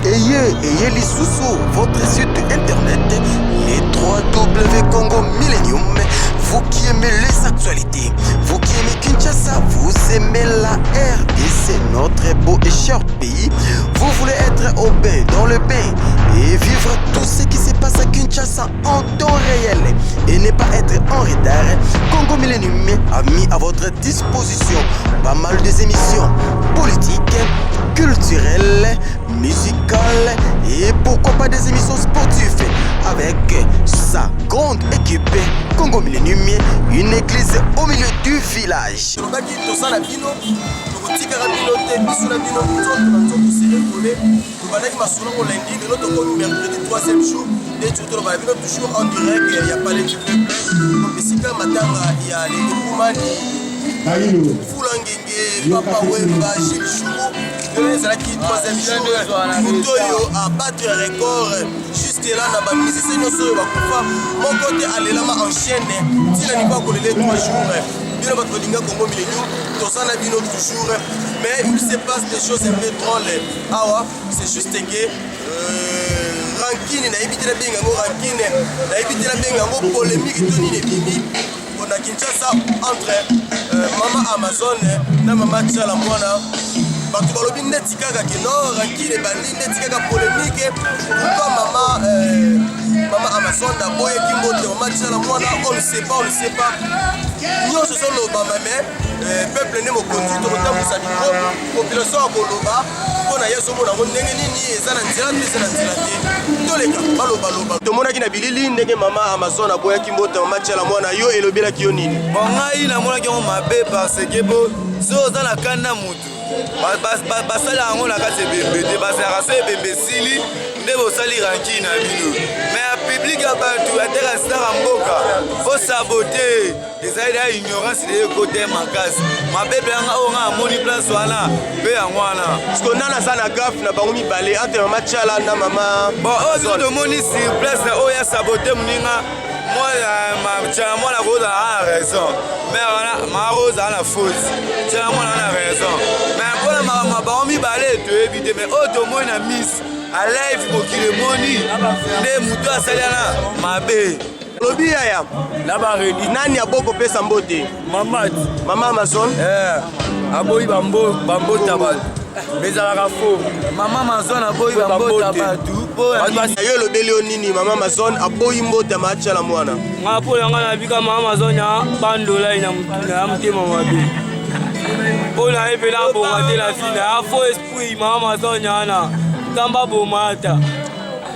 Ayez, ayez lisusu, votre site internet, les 3W Congo Millennium. Vous qui aimez les actualités, vous qui aimez Kinshasa, vous aimez la RDC, notre beau et cher pays. Vous voulez être au bain, dans le bain et vivre tout ce qui se passe à Kinshasa en temps réel et ne pas être en retard. Congo Millennium a mis à votre disposition pas mal des émissions politiques, culturelles, musicales et pourquoi pas des émissions sportives avec sa grande équipe Congo Millennium, une église au milieu du village. Tolobaki toza na bino, tokotikaka bino te, biso na bino nzoto na nzoto serré collé. Tobandaki masolo ngo lundi, lelo tokomi mercredi, troisième jour nde ti toloba na bino toujours en direct ya Palais du Peuple, donc esika matanga ya Lele Kumani, Fula Ngenge, Papa Wemba, Gilles Chungu. Lelo ezalaki troisième jour. Moto oyo abattre record jusque là na bamusicien nyonso oyo bakufa, moko te alelama en chaîne ntina niveau akolele 3 jours. Bino bato balinga Congo Millennium, toza na bino toujours, mais il se passe des choses un peu drôles awa. C'est juste que rancune, nayebi te nabenga yango rancune, nayebi te nabenga yango polémique to nini, ebimi na Kinshasa entre mama Amazon na mama Tiala Mwana. Bato balobi ndeti kaka ke non, rancune ebandi, ndeti kaka polémique. Pourquoi mama Amazon aboyaki mbote mama Tiala Mwana? On ne sait pas, on ne sait pas. Nyonso ezolobama, mais peuple nde mokonzi. Tokotambusa micro, population akoloba mpo na ye azomona yango ndenge nini, eza na nzela to eza na nzela te. Toleka balobaloba. Tomonaki na bilili ndenge mama Amazon aboyaki mbote mama Tiala Mwana. Yo, elobelaki yo nini? Bon, ngai namonaki yango mabe parce que bo so oza na kanda, mutu basala yango na kati ebembe te. Basalaka so ebembe esili nde bosali rancune na bino, mais ya public ya bato ateka star ya mboka, osabote, ezali ya ignorance de ekote makasi mabe. Mpe yanga oyo nga amoni place wana mpe yango wana. Parce que nana aza na gaffe na bango mibale, entre mama Tiala na mama Bon, oyo biso tomoni sur place na oyo ya sabote moninga, Tiala Mwana kozala na raison, mais wana mama kozala na faute. Tiala Mwana na raison, mais mpona makambo ya bango mibale toyebi te. Mais oyo tomoni na miss alive, mokili emoni nde motu asali wana mabe. Lobi yaya. Na baredi. Nani abokopesa mbote? Mama. Mama Amazon. Eh, aboyi bambota bato, mais ezalaka faux. Mama Amazon aboyi bambota bato mpo Yo, elobeli yo nini, mama Amazon aboyi mbote ma Tiala Mwana? Nga, mpo na nga, nabika mama Amazon ya bandolai na ya motema mabe mpo na ye mpe nabonga te na vie na ya faux esprit. Mama Amazon yana Nzambe aboma ata.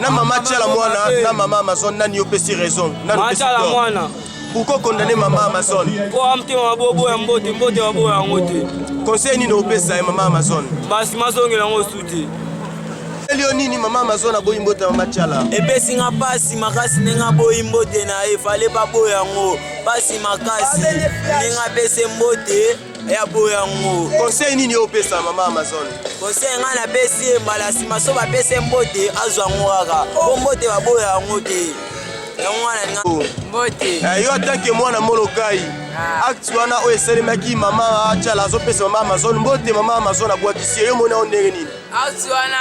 Na mama Tiala Mwana na mama Amazon, nani yo opesi raison, nani opesi Mama Tiala tort? Mwana. Pourquoi condamner mama Amazon? Mpo ya motema mabe, oboya mbote, mbote baboya yango te. Conseil nini opesa ye mama Amazon? Basi mazongela yango su te. Eli yo nini, mama Amazon aboyi mbote mama Tiala? Epesi nga mpasi makasi ndenge aboyi mbote na ye. Fale baboya yango, mpasi makasi ndenge apesi mbote ya boya yango. Conseil nini yo opesa mama Amazon? Conseil ngai napesi ye, mbala nsima so bapesi ye mbote, azwa yango kaka po mbote baboya yango te. Yango wana ninga. Mbote. Yo atanke mwana Molokai, acte wana oyo esalemaki, mama Tiala azopesa mama Amazon mbote, mama Amazon abwakisi ye, yo moni yango ndenge nini? Acte wana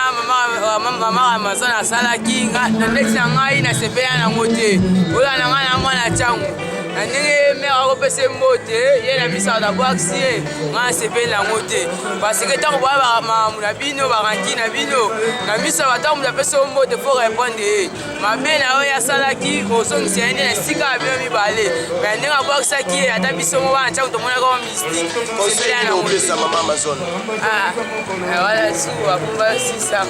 mama Amazon asalaki, na ndeti na ngai nasepela nango te. Oyo na ngai na mwana ntango na ndenge mare akopesa ye mbote, ye na miso abwakisi ye, ngai nasepeli nango te, parce que ntango boya makambo na bino, barancune na bino na miso ya batango, moto apesi yo mbote, faut répondre ye. Mabe na oyo asalaki, kozongisa ye nde na esika ya bino mibale. Mais ndenge abwakisaki ye, ata biso mo bana ntango tomonaka wa mystique. Conseil nini opesa mama Amazon? Wala su akumba sisa.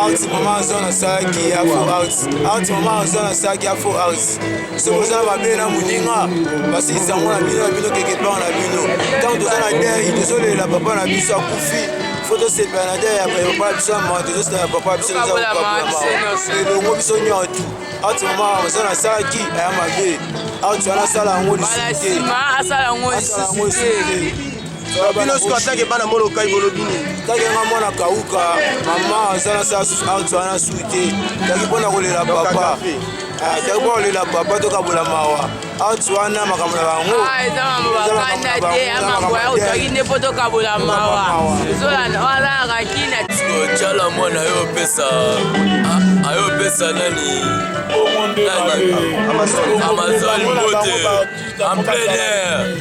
Acte mama Amazon asalaki ya faux acte. Acte mama Amazon asalaki ya faux acte. Soki oza na mabe na moninga, basilisa yango na bino na bino quelque part na bino. Ntango toza na deuil, tozolela papa na biso akufi, faut tosepela na deuil ya papa na biso ya mawa. Tozosepela na papa na biso, toza kokabola elongo biso nyonso. Acte mama Amazon asalaki aya mabe. Acte wana asala yango lisusu te. Asala yango lisusu te. Bino siko, atake bana Molokai, bolobi nini? Take nga mwana. Kauka mama aza nasala susu art wana su te, toyaki mpona kolela papa, toyaki mpona kolela papa, tokabola mawa. Art wana makambo na bango. Eza mambo bakanda te, ya mambo ya otwaki nde mpo tokabola mawa, ezolanda wana kina. Tshala Mwana ayo opesa, ayo opesa nani? Amazon mbote en plein air,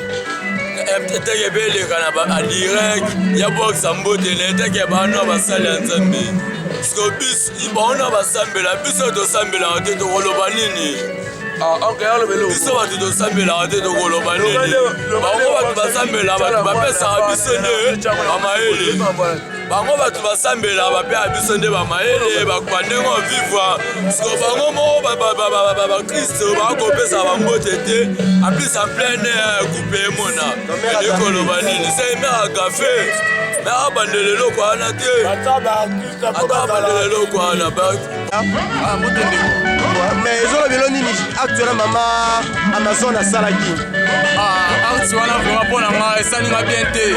eteke mpe eleka na direct ya bokisa mbote na eteke. Bana basali ya Nzambe, siko biso bango basambela, biso tosambelaka te, tokoloba nini? Biso bato tosambelaka te, tokoloba nini? Bango bato basambela, bato bapesaka biso nde bamayele. Bango bato basambela, bapesaka biso nde bamayele bandenge ovivre. Siko bango moko bakristo bakopesa bambote te, en plus en plein air, coupe emona ekoloba nini? Se mère café, mère abandela eloko wana te, ata abandela eloko wana. Mais ezolobelo nini acte wana mama Amazon asalaki? Acte wana vraiment, mpo na nga, esalinga bien te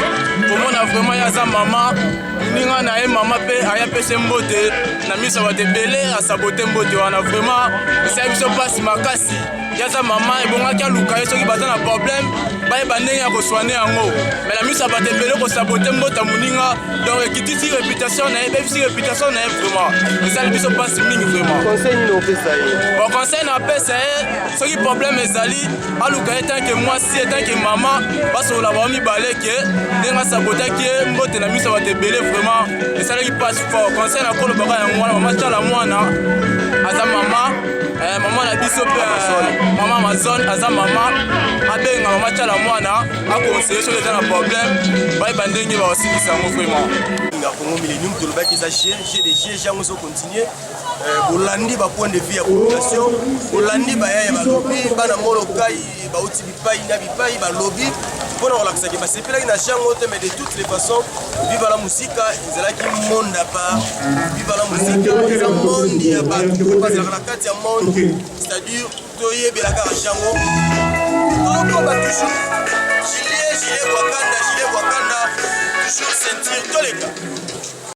komona vraiment ye aza mama, moninga na ye mama mpe aya pesa mbote na miso ya bato ebele, asabote mbote wana. Vraiment esali biso mpasi makasi. Ye aza mama, ebongaki aluka ye soki baza na problème, bayeba ndenge ya kosoigner yango. Mais na miso ya bato ebele, kosabote mbote ya moninga, donc ekitisi réputation na ye, ebebisi réputation na ye. Vraiment esali biso mpasi mingi vraiment. Conseil nini opesa ye? Bon, conseil na apesa ye, soki problème ezali, aluka ye tant que mwasi, tant que mama, basolola bango mibale ke ndenge asabotaki ye mbote na miso ya bato ebele. Vraiment esalaki mpasi fort. Conseil na kolobaka yango wana, mama Tshala Mwana aza mama, mama na biso mpe, mama Amazon aza mama, abenga mama Tshala Mwana, aconseille soki eza na problème, bayeba ndenge bakosilisa yango vraiment. Ya Congo Millennium, tolobaki eza g g de g yango ezocontinue. Bolandi bapoint de vue ya population, bolandi bayaya balobi, bana Molokai bauti bipai na bipai balobi mpona kolakisaki basepelaki na jango te. Mais de toutes les façons, Viva la Musika ezalaki monde à part. Viva la Musika eza monde ya bato bazalaka na kati ya monde, c'est-à-dire toyebela kaka jango. Tokoba toujours gilet, gilet Wakanda, gilet Wakanda, toujours ceinture, toleka.